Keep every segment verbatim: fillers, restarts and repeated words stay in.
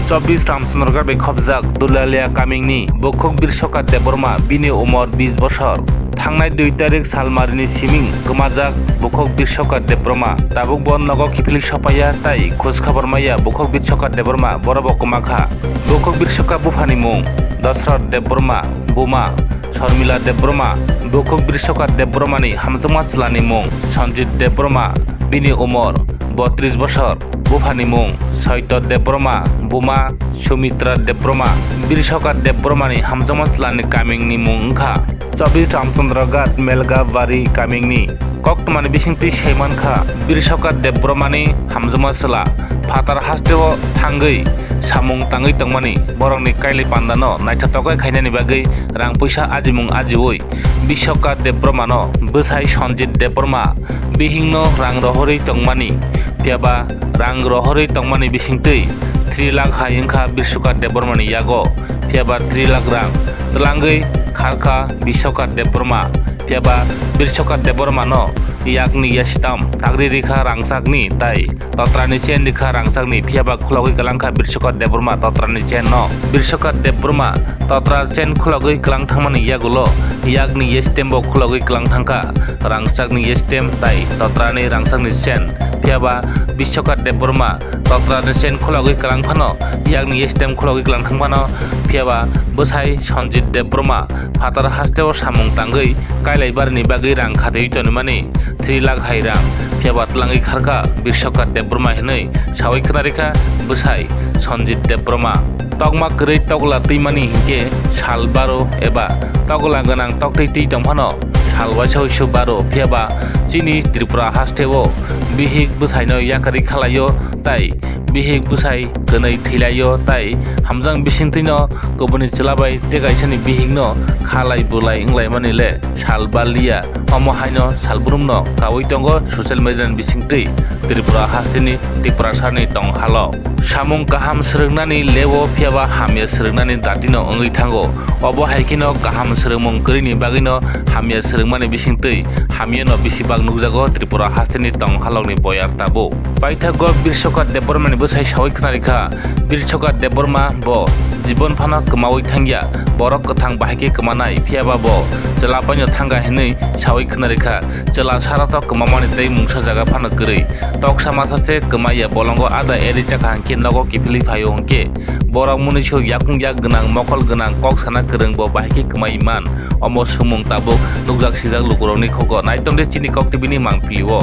Chobbish Ramchandra Ghat bai khobjak Dulalia kamingni bukhuk Birsoka Debbarma, bini umor bis bosor. Thangnai dui tarik Salmarini siming kwmajak bukhuk Birsoka Debbarma. Tabuk bo nogo kiphilwi sopaiya tai khoj khobor maya bukhuk Birsoka Debbarma, borok bo kwmakha. Bukhuk Birsoka buphani mung Dasrat Debbarma, buma Sharmila Debbarma. Bukhuk Birsoka Debbarmani hamjakma chwlani mung Sanjit Debbarma, bini umor botris bosor. Buphani mung Saito Debbarma, buma Sumitra Debbarma. Birsoka Debbarmani hamjakma chwlani kamingni mung wngkha Chobbish Ramchandra Ghat Melgabari kamingni. Koktwmani bisingtwi saimankha, Birsoka Debbarmani hamjakma chwla phatar hasteo thangwi samung tangwi tongmani, borokni kailai pandano naithotok khe khainani bagwi rang puisa ajimung ajiui Birsoka Debbarmano bwsai Sanjit Debbarma bihikno rang rohorwi tongmani, phiyaba rang rohorwi tongmani bisingtwi three lakh hai wngkha Birsoka Debbarmani yago, phiyaba three lakh rang twlangwi kharkha Birsoka Debbarma, phiyaba Birsoka Debbarmano yakni yasitam tagri rikha rangchakni tai totrani chain rikha rangchakni, phiyaba khulogwi kwlangkha Birsoka Debbarma totrani chain no. Birsoka Debbarma totra chain khulogwi kwlang thangmani yagulo yakni yasitem bo khulogwi kwlang thangkha rangchakni yasitem tai totrani rangchakni chain, phiyaba Birsoka Debbarma totrani chain khulogwi kwlang phano, yakni yasitem khulogwi kwlang thang phano, phiyaba bwsai Sanjit Debbarma phatar hasteo samung tangwi kailai barini bagwi rang khatwi tonimani three lakh hai rang, phiyaba twlangwi kharkha Birsoka Debbarma hinwi sawi khwnarikha bwsai Sanjit Debbarma. Tokma kwrwi tokla twimani hinkhe sal baro eba tokla gwnang toktwi twi tongphano sal waisa uisu baro, phiyaba chini Tripura hasteo bihik bwsaino yakarwi khalaio tai bihik bwsai kwnwi thwilaio tai hamjak bisingtwino kubuni chwla bai tei kaisani bihikno khalai bulai wnglaimani le sal baliya. Omo haino salbrumno kaui tongo social media ni bisingtwi Tripura hasteni Tiprasani tong halo. Samung kaham swrwngnani lewo, phiyaba hamya swrwngnani datino wngwi thango. Obo hai kheno kaham swrwngmung kwrwini bagwino hamya swrwngmani bisingtwi hamyano bisi bak nukjago Tripura hasteni tong halokni boyar tabuk. Paithago Birsoka Debbarmani bwsai sawi khwnarikha, Birsoka Debbarma bo jibon phano kwmawi thangya, borok kwthang bahai khe kwmanai, phiyaba bo chwla paino thangkha hinwi sawi khwnarikha. Chwla sarato kwmamani tei mungsa jaga phano kwrwi. Toksa masa se kwmaiya bolongo ada eri chakha hinkhe nogo kiphilwi phaio hinkhe borok munui suk yakung yak gwnang, mokol gwnang, kok sana kwrwng bo bahai khe kwmai man. Omo swngmung tabuk nukjak sijak lukurokni khugo. Naitongdi chini Kok T V ni mangpili o.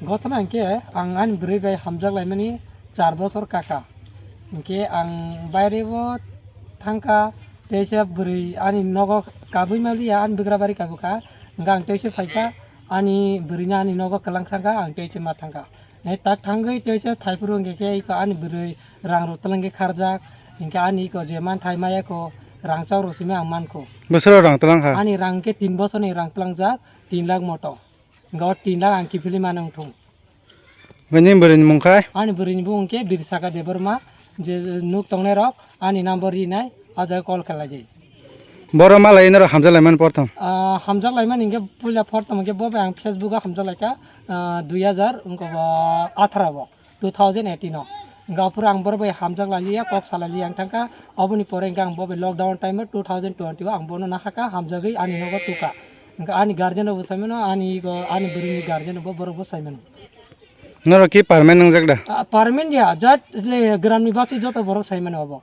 Gotona hinkhe ang ani bwrwi bai hamjak laimani char bosor kaka. Hinkhe ang bairebo thangkha, teisa bwrwi ani nogo kabui maliya, ani bwgra bari kabukha. Hinkhe ang teisa phaikha, ani bwrwino ani nogo kwlang thangkha, ang teisa ma thangkha. Nai tak thangwi teisa phaiphuru hinkhe khe iko ani bwrwi rang rw twlangwi kharjak, hinkhe ani iko je manthai maya kho, rang chok rw simi ang mankho. Bwswk rang twlang kha? Ani rang hinkhe tin bosorni rang twlangjak, tin lakh moto. Hinkhe o tin lakh ang kiphilwi mano wngthung. Bini bwrwini mung khai? Ani bwrwini bumung khe Birsaka Debbarma, je nuk tongnai rok ani number rinai, o jaga call khlaidi. Boro malai norok hamjak laimani porthom? Ah, hamjak laimani hinkhe puila porthom hinkhe bo bai ang Facebook o hamjak laikha, ah, dui hazar wngkha bo atharo bo, two thousand eighteen o. Hinkhe aphuru ang boro bai hamjak lailiya, kok salailiya ang thangkha. Oboni pore hinkhe ang bo bai lockdown time o two thousand twenty o ang bono nahakha, hamjagwi ani nogo tukha. Hinkhe ani guardian rokbo saimano, ani go, ani bwrwini guardian rokbo borokbo saimano. Norok ki permanent wngjak da? Ah, permanent ya, jat le gramni basi joto borok saimano obo.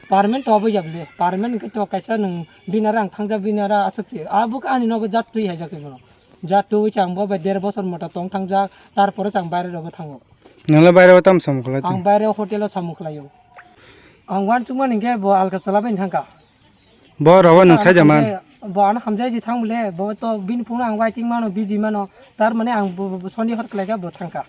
Permanent to obo ya bole, permanent hinkhe to kaisa nwng binara ang thangjak binara aswk se, abo khe ani nogo jat twi haijak khe bono. Jat twi se ang bo bai der bosor mota tong thangjak, tarpore se ang baire rogo thango. Nwng le baire o tamo samung khlai tong? Ang baire o hotel o samung khlaio. Ang uansukmani hinkhe bo alka chwla bai thangkha. Bo rogo nwng saida man? Bo ano hamjai si thang bole, bo to bini phone ang waiting mano, busy mano, tar mane ang bo, bo, bo Sunday hor khlaikha bo thangkha.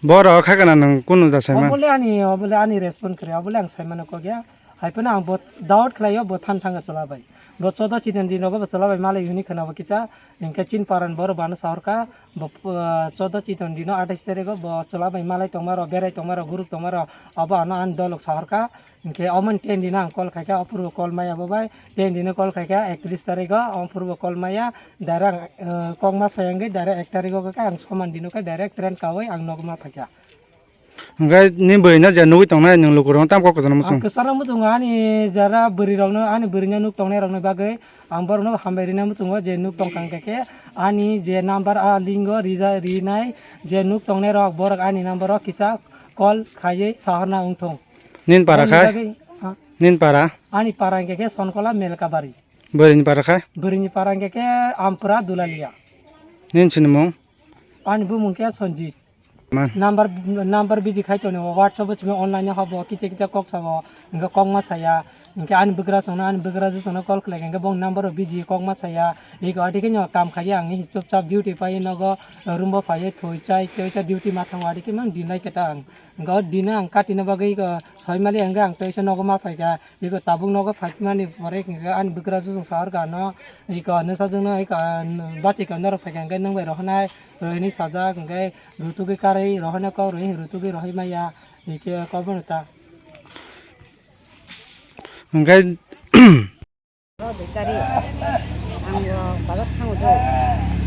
Bo rogo kha kana nwng kunu da sai man? Obole ani, obole ani respond kre, obole ang sai mano kok ya. Hai phano ang bo doubt khlaio, bo than thangkha chwla bai. Bo chodo chiton dino bo chwla bai malai hwnwi khwna bo kisa, hinkhe chin paran boro bano sahorkha, bo, uh, chodo chiton dino athais tarikh o bo chwla bai malai tongmaro, berai tongmaro, guruk tongmaro, obo ano ani dolok sahorkha. Hinkhe omo ni ten dino ang call khaikha, ophuru call maya bo bai, ten dino call khaikha, ektrish tarikh o, ophuru bo call maya, direct ang, eh, kok ma sai wngwi direct ek tarikh o khe ang soman dino khe direct train kaui ang nogo ma phaikha. Hwnkhe nini bwrwino je nugwi tongnai nwng lukurokno tamo kok kwchangno muchung? Ang kwchangno muchungo ani jara bwrwirokno, ani bwrwino nuk tongnairokni bagwi ang borokno hambai rina muchungo je nuk tongkha hwnkhe khe ani je number a lingo rija rinai je nuk tongnairok borok ani number o kisa call khaiwi sahorna wngthung. Nini para khai? Nini para? Ani para hwnkhe khe Sonkola Melkabari. Bwrwini para khai? Bwrwini para hwnkhe khe Ampura Dulalia. Nini sinimung? Ani bumung khe Sanjit. Man. Number, number bidi khai tongo, WhatsApp o simi online o habo, kicha kicha kok sabo, hwnkhe kok ma saya. Hwnkhe ani bwkrajwkno, ani bwkrajwkno call khlai kha, hwnkhe bong number o bidi kok ma saya. Iko adi khe no kam khaiya ang, chupchap duty pai nogo, room bo phaiwi thwi chai, tei cha duty ma thango, adi khe mang dinlai khe ta ang. Hwnkhe o dino ang katina bagwi iko soi mali hwnkhe ang tei cha nogo ma phaikha. Iko tabuk nogo phaikmani pore hwnkhe ani bwkrajwk chwng sahor kha no, iko nwsajwkno iko, ah, bachikha norok phaikha hwnkhe nwng bai rohornai, rohini sajak hwnkhe rutugwi karwi rohornai kok rohi rutugwi rohoi maya, hwnkhe kok bono ta. Hwnkhe. Oro dui tarikh ang bo bazar thango do.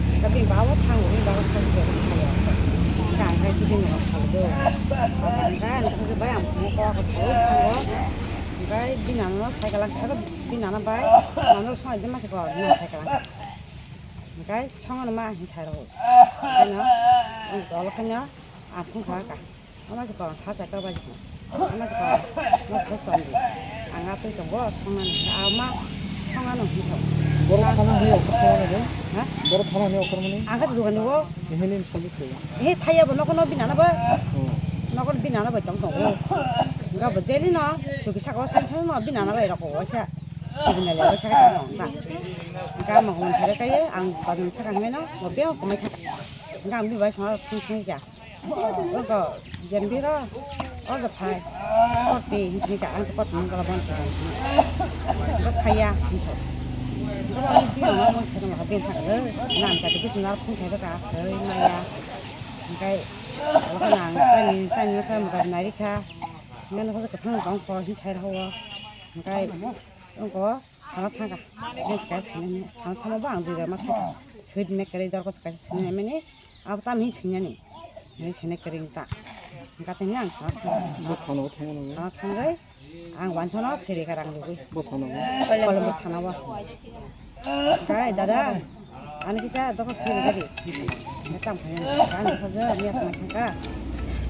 Hwnkhe bini baba bo thango, bini baba sakhe thaio. Hwnkhe ang khe bini rok thango do. Hwnkhe ang khe bai ang phungo kok thaio thango. Hwnkhe bini nana no sai kalang khe, bini nana bai nana rok songwi de ma se kok, bini nana sai kalang khe. Hwnkhe songano ma hinwi sai rw. Hwnkhe no ang tolo khe no ang phung kha kha. Ama se kok sa sa ka bai. Ama se kok no kok tong di. Ang atwi tongo songnani. Ama songano hinwi sa. Borok thana ni okor thana ni. Ha? Borok thana ni okor mani. Ang khe dugan ni wo. Ehini misal di thaya. Ehe thaya bo nokno bini nana ba. Hmm. Nokno bini nana bai tong tongo. Ga bo daily no. Chuki saka o san san no bini nana bai roko wo sa. Bini nana bai saka tong ga. Ga mo mon sare kai ang ba ni saka hme no. Mo be ko mai kha. Ga ang bi bai songna thung thung ja. Ogo jembiro, ogo phai. Koti, hinsi ka ang kot mangala bon sa. Ogo phaiya, hinsi. Ogo ni biya ma mon sa ma ben sa le. Nan ka de bisu nar phung thai ka, hei maya. Hingkai, ogo nang tani, tani ka ma ka nari ka. Ngan ko ka thang kong ko hin sai ho. Hingkai, ogo, sana thang ka. Hingkai, sana thang ba ang dui ma sa. Sui ne kare dor ko sa sini mene. Abo tamo hin swinani? Hinwi swinai kwrwi ta. Hwnkhe tini ang sana thang-, Bo thana o thangmano. Sana thangwi ang wansano seri ka rang rwgwi. Bo thana o. Kolombo thana o. Gai dada, ani kisa doko seri gari. Tam phai ani. Ani khaja ani asma thangka.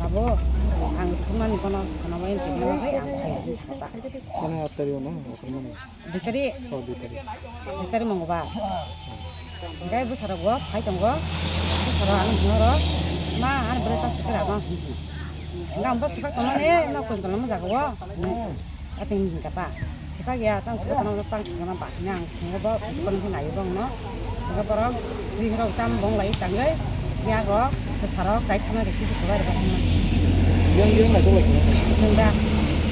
Abo ang thumani kono thana o yang thangka bai ang thai sakta. Sana atari o no, akhir mani. Dui tarik. Oh, dui tarik. Dui tarik Mongolbar. Hingke bwsarok bo phai tongo. Bwsarok ano hino oro, "Ma, ano bwrwi ta swkra ma," hwnwi. Hingke ang bo swkak tongmani, no kung tongmani jaga o. Ating hingka ta. Swkak ya, tang swkak tongmani, tang swkak tongmani ba hwnwi ang tongo bo, kono hwnwi naio bongno. Hingke borok bwsarok tam bong lai tangwi, yago bwsarok kai thangna risi kwbai rwbathangma. Yang yang naitokbai khna. Hwnda,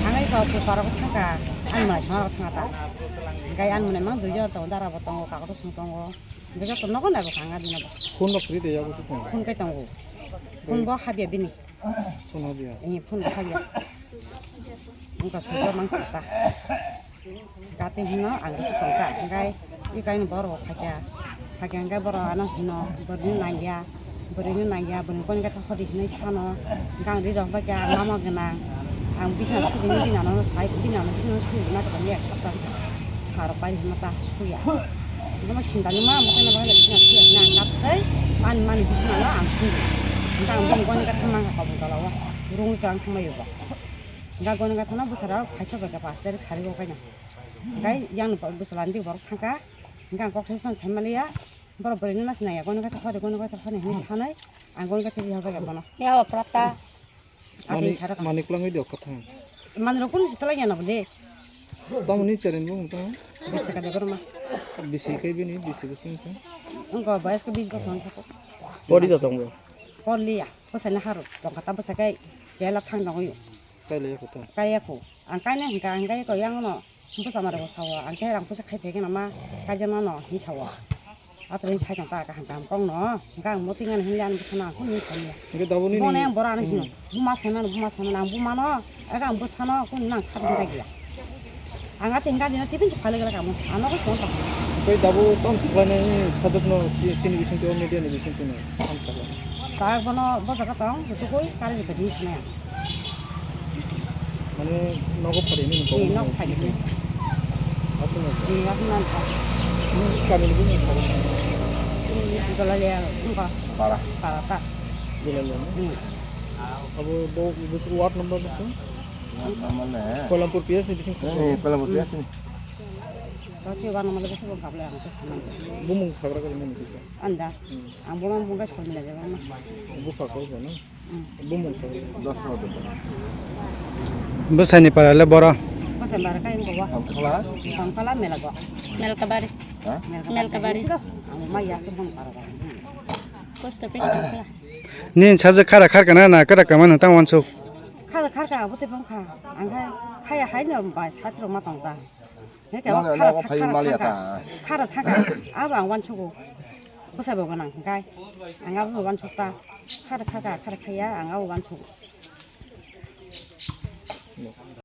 ang ai kok bwsarok thangka. Ani mwnai songna rok thanga ta. Hingke ani mwnai mang dui jon tongo, dara bo tongo, kakoto song tongo. Hingke joto nogo nai bo kha ang adina bo. Phone rok kwrwi de yago tong. Phone kai tongo. Phone bo habya bini. Phone habya. Eh, phone bo habya. Wngkha sujo mang sa ta. Gati hino ang tong ta. Hingke i kaino borok bo khaikha. Khaikha hingke borok ano hino, borokno nangya. Bwrwino nangya, bwrwini goni khe thok hodi hinwi sano, hwnkhe ang ri rok bai khe ang lama gwnang, ang bising sugwini bini nano sai, bini nano bising sugwini na kwbangma ek sapta sa rok pai hwnma ta suya. Hwnkhe mo sinta ni ma, mo khe na bagwi bising suya hwnwi ang kap sai, mani mani bising nano ang suyo. Hwnkhe ang bini goni khe thangma kha kobong tola o, rungwi kwlwng thangma yugo. Hwnkhe goni khe thangma bwsarok phaisa bai khe pash tarik sari o khe na. Hwnkhe yang bwsala ni borok thangkha, hwnkhe ang kok sai phano sai maliya. Borok bwrwini ma sinai ya, goni khe thok hodi, goni khe thok hodi hinwi sanai, ang goni khe thok hodi bono. Ya, o prata. Ati Mani, sara ka. Mani kwlangwi de kotha. Mani rok kunu sitala ya na bole. Tamoni cheren bo wngtong. Bisi ka de borok ma. Bisi kai bini, bisi bisi wngtong. Wngko, bayas ko bis bosong thako. Pori da tong bo. Pori ya, bosai na haro, tong kata bosai kai, kela thang dong yo. Kai le ya kota. Kai ya ko. Ang kai na hingka, ang kai ko yang no. Bwsa mare bo sao, ang khe rang puisa khai phai khe nama kaijaknano hinwi sao. Atwrwini sai tong ta kaham kaham kokno, hwnkhe ang muchungmani hinle ani bwsano ang hwnwi sani. Hwnkhe daboni bono ni yang bora ano hino, hmm, buma saimano, buma saimano, ang bumano Aga ang bwsano kunu nang kha dingka gila. Ang ati hingka dino tipin se phalwi gala kamo. Ano ko phone ta. Tei dabu tom suklainai sajwkno chi-, chini bisingtwi o media ni bisingtwi no. Ang sakla. Tak bono bo jaga tong, tu koi kari ni padi sana. Mane nogo phari ni Ni nok phari ni. Asuna. Ni asuna sa. Kami ni bini phari. Ni dola le ko. Para. Para ta. Dola le. Hmm. Abo bo, bo ward number bisi? Namanya. Kolampur P S ni bising. Eh, Kolampur P S ni. Tau chi wano mala bisi bong kaple ang to sana. Bumung sagra kali mani kisa. Anda. Hmm. Ang bono bung kai soi mila jaba na. Bupha kau bono. Hmm. Bumung sagra. Dos no. Bwsai ni para le boro. Bwsai bara kai ko wa. Ang khala. Ang khala mela go. Melkabari. Ha? Melkabari. Ang ma ya se bong para. Post office khala. Nin sajak khara kharkana na kara kama nang tang wansuk. Khara kharka abo te bangkha. Ang khai khaya hai no bai phatro ma tong ta. He ka Nang khara nang thak phai khara mali thaka. Ata. Khara thaka. Abo ang wansugo. Bwsa bo gwnang khai. Ang abo wansuk ta. Khara thaka khara khaya ang abo wansugo.